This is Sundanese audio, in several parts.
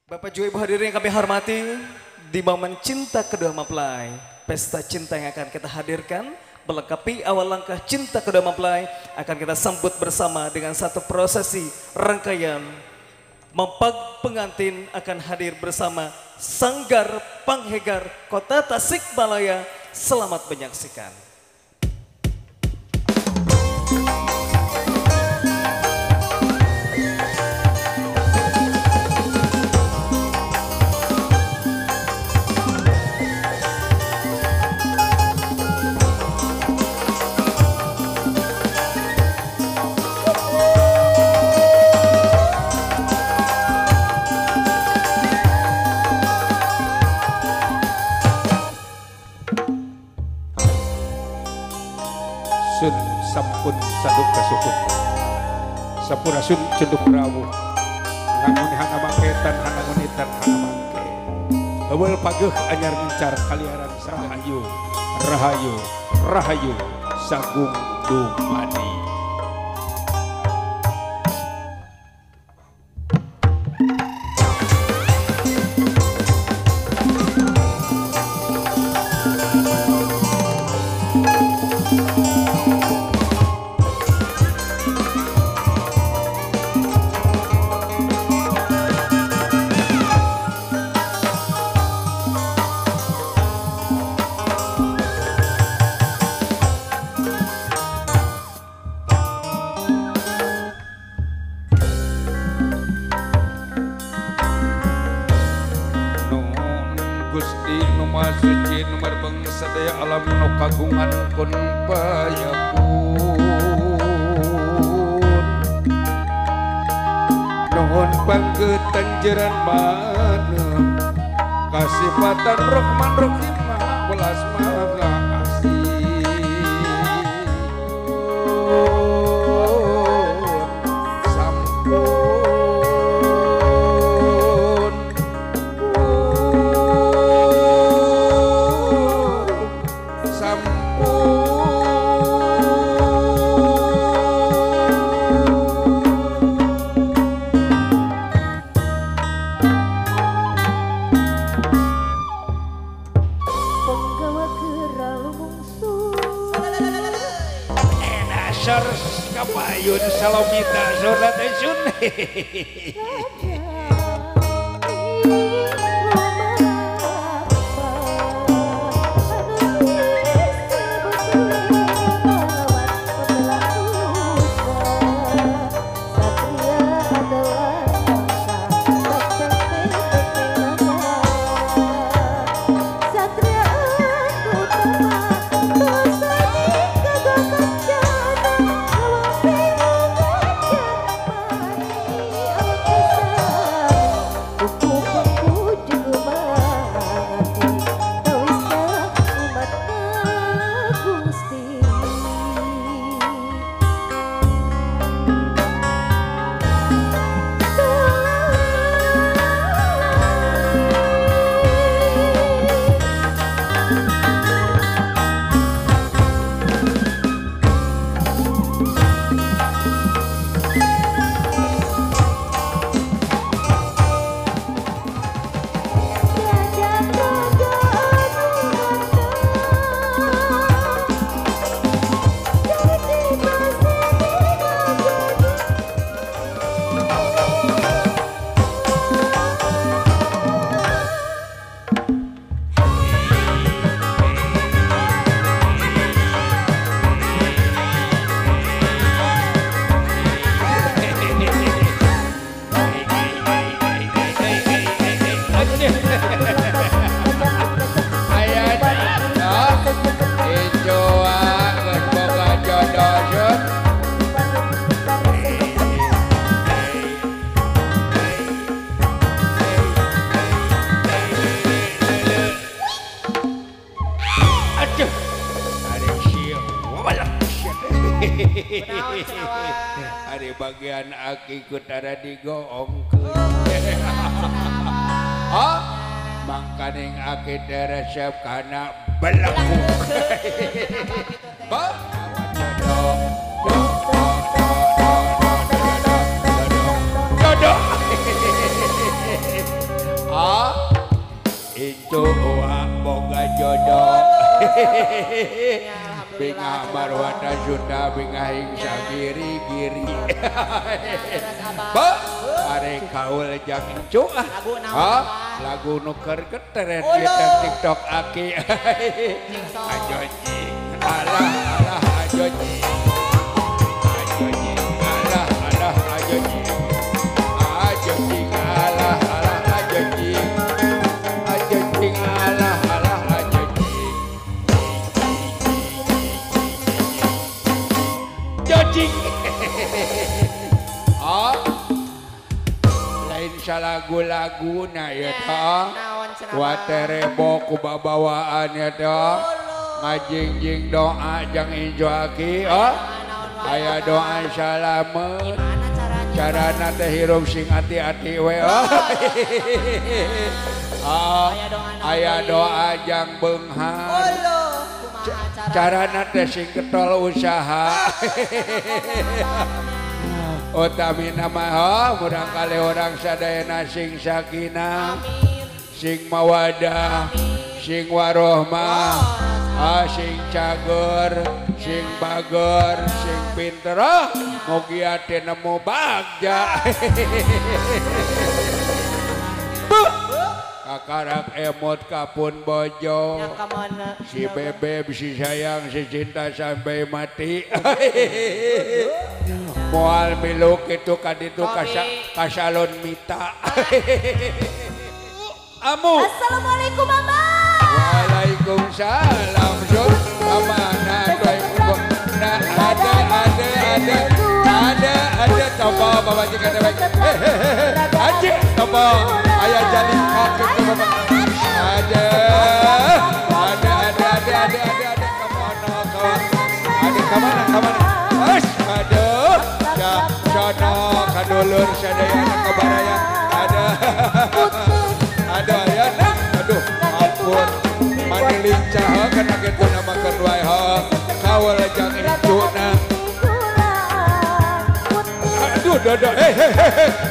Bapak juga Ibu hadirin yang kami hormati, di momen cinta kedua mempelai, pesta cinta yang akan kita hadirkan melengkapi awal langkah cinta kedua mempelai akan kita sambut bersama dengan satu prosesi rangkaian mempag pengantin akan hadir bersama Sanggar Panghegar Kota Tasikmalaya. Selamat menyaksikan. Sun sampun sanduk kasuhun sampurasun cenduk rawuh hanangun hanamangketan hanangun etan hanamangke heuweul pageuh anyar ngencar kaliaran rahayu rahayu rahayu sagung dumadi. Gusti nu maha suci nu marbeng sadaya alam nu kagungan kun payakun. Nuhun pangeutan jeran maneuh kasifatan Rahman Rahim maha welas maha asih. Sampun kapayun salomita zolat sun. Ada bagian aki kutara digoongkeun. Oh, mangkaning aki resep kana belekuk. Ba, do do do do do do do. Incu wa boga jodoh. Bingah marwata Sunda bingah ing sagiri-giri. Ba are kaul jang incu ah. Lagu nu keur geteren di TikTok aki. Ajo jing alah alah ajo jing. Ajo jing alah alah ajo jing. Ajo jing alah alah ajo jing. Ajo jing alah alah ajo jing. Jojing. Ah. Lain salagu-lagu na ya ta. Waterebo ku babawaan ya ta. Ngajingjing doa jang injo aki ah. Aya doa salamet. Carana teh hirup sing ati-ati we ah. Aya doa jang beunghar. Carana teh sing ketol usaha. Utamina mah murang kali orang sadayana sing sakinah, sing mawadah, sing warohmah, sing cager, sing bager, sing pinter, mugia teh nemu bagja. Kakarak emot kapun bojo, si bebeb si sayang si cinta sampai mati. Moal miluk itu kaditu kasalon mita. Amu. Assalamualaikum mama. Waalaikumsalam. Sun kamana doi nah ada ada ada ada ada coba bapak jika ada baik. Aji coba ayah jalin kaki bapak. Ada ada ada ada ada ada ada kamana kawan. Ada kamana kamana. Ash aduh ya sono kadulur sadayana kabaraya ada ada ya nak aduh ampun mani lincah kana kitu namakeun wae kawal jang incuna aduh dodo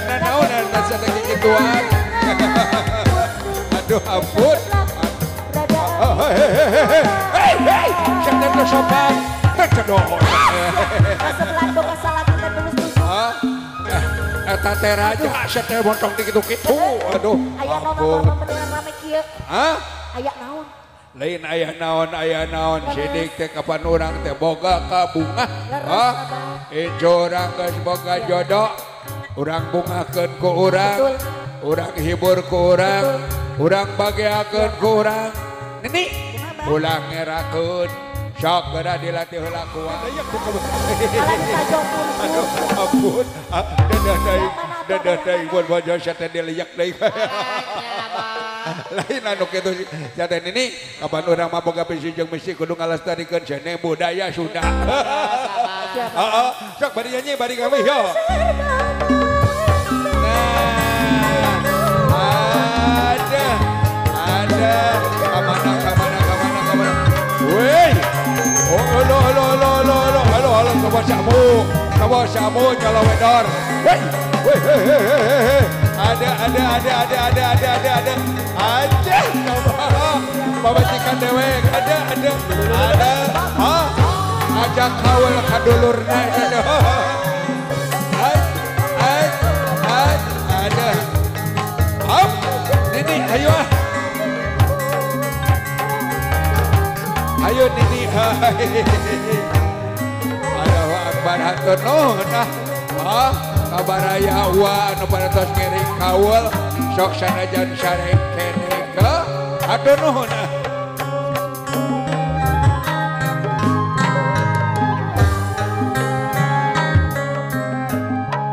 nanaon eta teh kikituan aduh ampun hei hei sia teh sopan teh eta teh raja sia teh montong di kitu-kitu aduh ampun hah aya naon lain aya naon sidik teh kapan urang teh boga kabungah hah incu urang geus boga jodoh urang bungahkeun ku urang urang hibur ku urang urang bageakeun ku urang nini ulah ngerakeun sok geura dilatih heula ku aduh ampun dadah deui dadah deui mun bojo sia teh dileyak deui lain anu kitu sia teh nini kapan urang mah boga visi jeung misi kudu ngalestarikeun seni budaya Sunda. Heeh sok bari nyanyi bari kami yo. Nah ada ada kamana kamana kamana kamana weh oh lo lo lo lo lo halo halo coba samu nyalawedor weh weh weh ada ada ada ada ada ada ada ada ada babajikan dewek ada ada ada ha ajak kawal kadulurna ada ada up nini ayo ah ayo nini Allahu akbar hatur nuhun ah kabaraya wa anu pada tos ngiring kawul sok sanajan sareng kene ke hatur nuhun ah.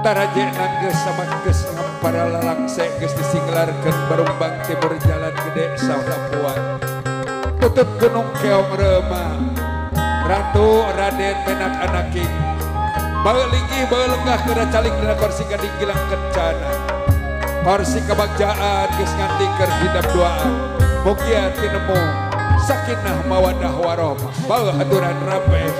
Tarajenan geus sama geus ngampara lalangse geus disinglarkeun barumbang timur jalan gede sapuan tutup gunung keong reuma Ratu Raden Menak Anaking bae linggih bae lenggah keur calik dina kursi gading gilang kencana kursi kebagjaan geus nganti keur hidap duaan mugia tinemu sakinah mawadah warahmah bae haturan rape.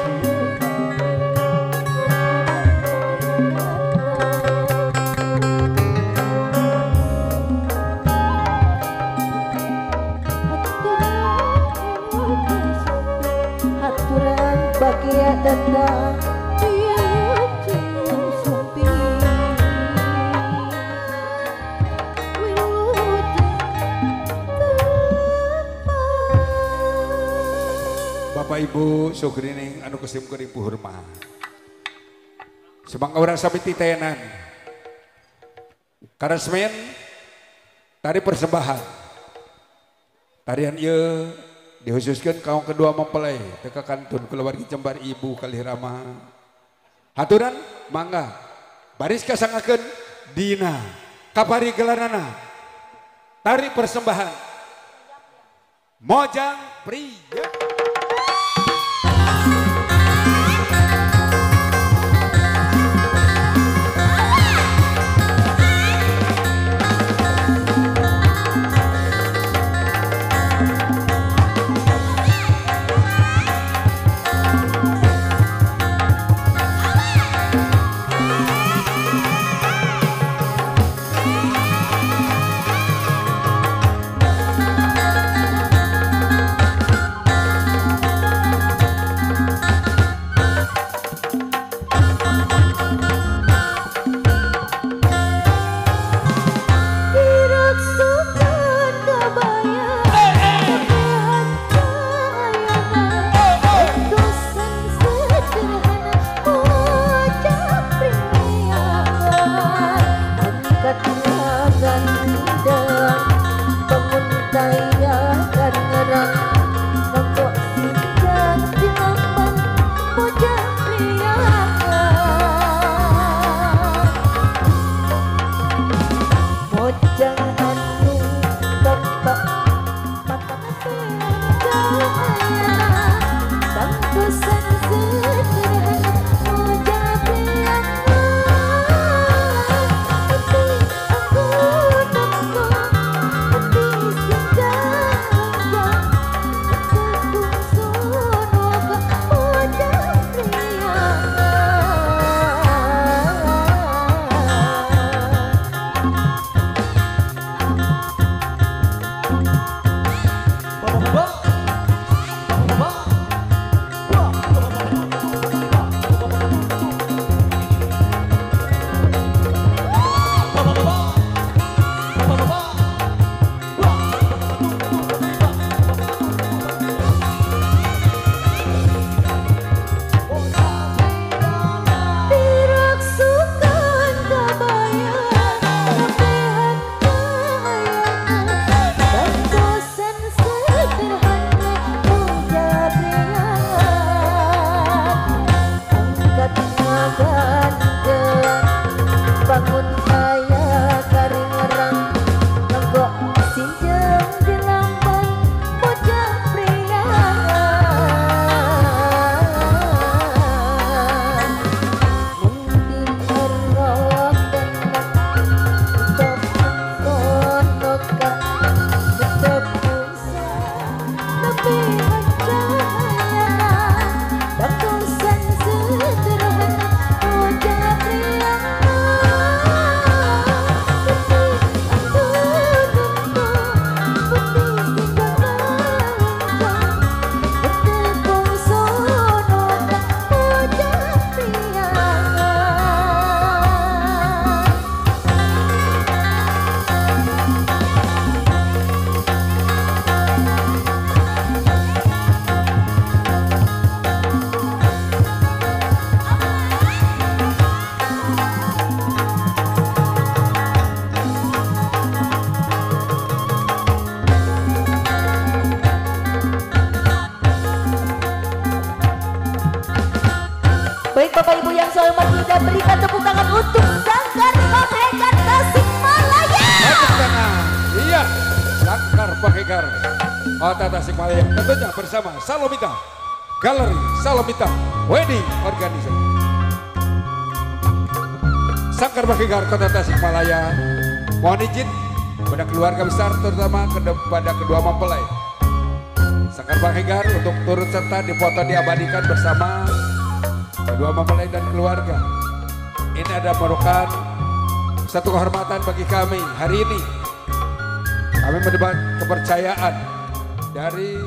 Bahagia tetap wilujeng sumping wilujeng tepang. Bapak Ibu sugrining anu kusim kuring puhurma. Semangka urang sami titenan. Karesmen tari persembahan. Tarian ieu dihususkeun kaum kedua mempelai teu kantun keluarga jembar ibu kalih rama. Haturan mangga baris kasangakeun dina kapari gelarana tari persembahan Mojang Pria. Baik Bapak Ibu yang saya hormati, dan berikan tepuk tangan untuk Sanggar Panghegar Tasikmalaya. Tepuk tangan. Iya, Sanggar Panghegar Kota Tasikmalaya tentunya bersama Salomita Galeri Salomita Wedding Organizer. Sanggar Panghegar Kota Tasikmalaya mohon izin kepada keluarga besar terutama kepada kedua mempelai. Sanggar Panghegar untuk turut serta difoto diabadikan bersama kedua mempelai dan keluarga. Ini ada merupakan satu kehormatan bagi kami hari ini. Kami mendapat kepercayaan dari